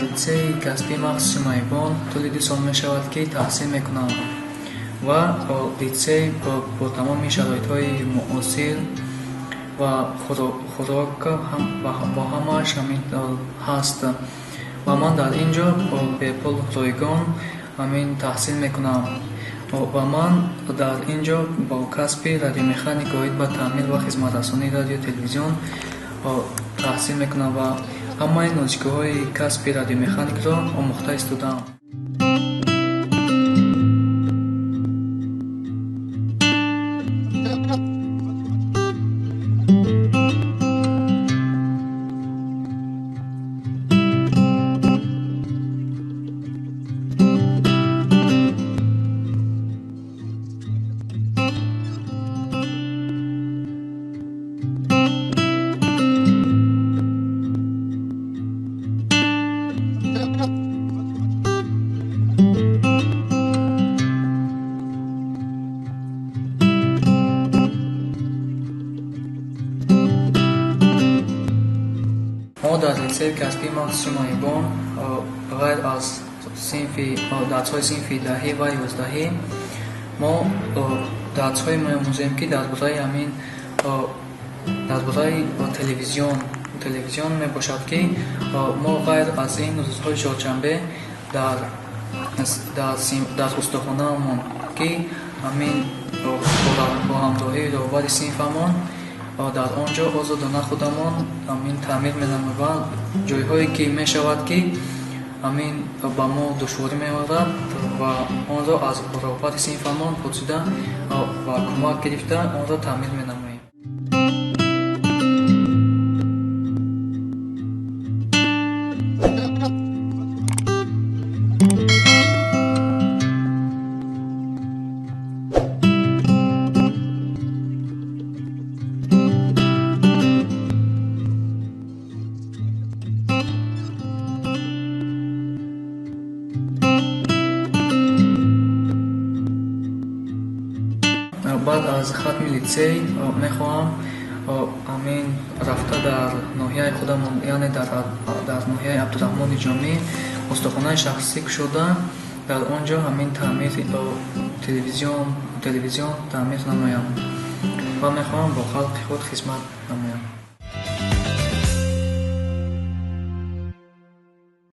Литсейи касбии махсуси маъюбон тӯли 2 сол мешавад, ки таҳсил мекунам ва литсей бо тамоми шароитҳои муосир ва хӯрок бо ҳамааш ҳамин ҳаст. Ва ман дар ин ҷо бепул ройгон ҳамин таҳсил мекунам. Ва ман дар ин ҷо бо касби радиомеханик оид ба таъмир ва хизматрасонии радио-телевизион таҳсил мекунам ва ҳамаи нозикиҳои касби радиомеханикро омӯхта истодаам. Мо дар литсейи касбии махсуси маъюбон ғайр аз дарсҳои синфи 10 ва 11 мо дарсҳое меомӯзем, ки дар бораи ҳамин дар бораи телевизион мебошад, ки мо ғайр аз ин рӯзҳои чоршанбе дар устохонаамон, ки ҳамин бо ҳамроҳии роҳбари синфамон дар он ҷо озодона худамон ҳамин таъмир менамоем ва ҷойҳое ки мешавад, ки ҳамин ба мо душворӣ меорад ва онро аз роҳбари синфамон пурсида ва кӯмак гирифта онро таъмир менамоем. Баъд аз хатми литсей мехоҳам ҳамин рафта дар ноҳияи худамон, яъне дар ноҳияи Абдураҳмони Ҷомӣ устохонаи шахсӣ кушода, дар он ҷо ҳамин таъмири телевизион таъмир намоям ва мехоҳам бо халқи худ хизмат намоям.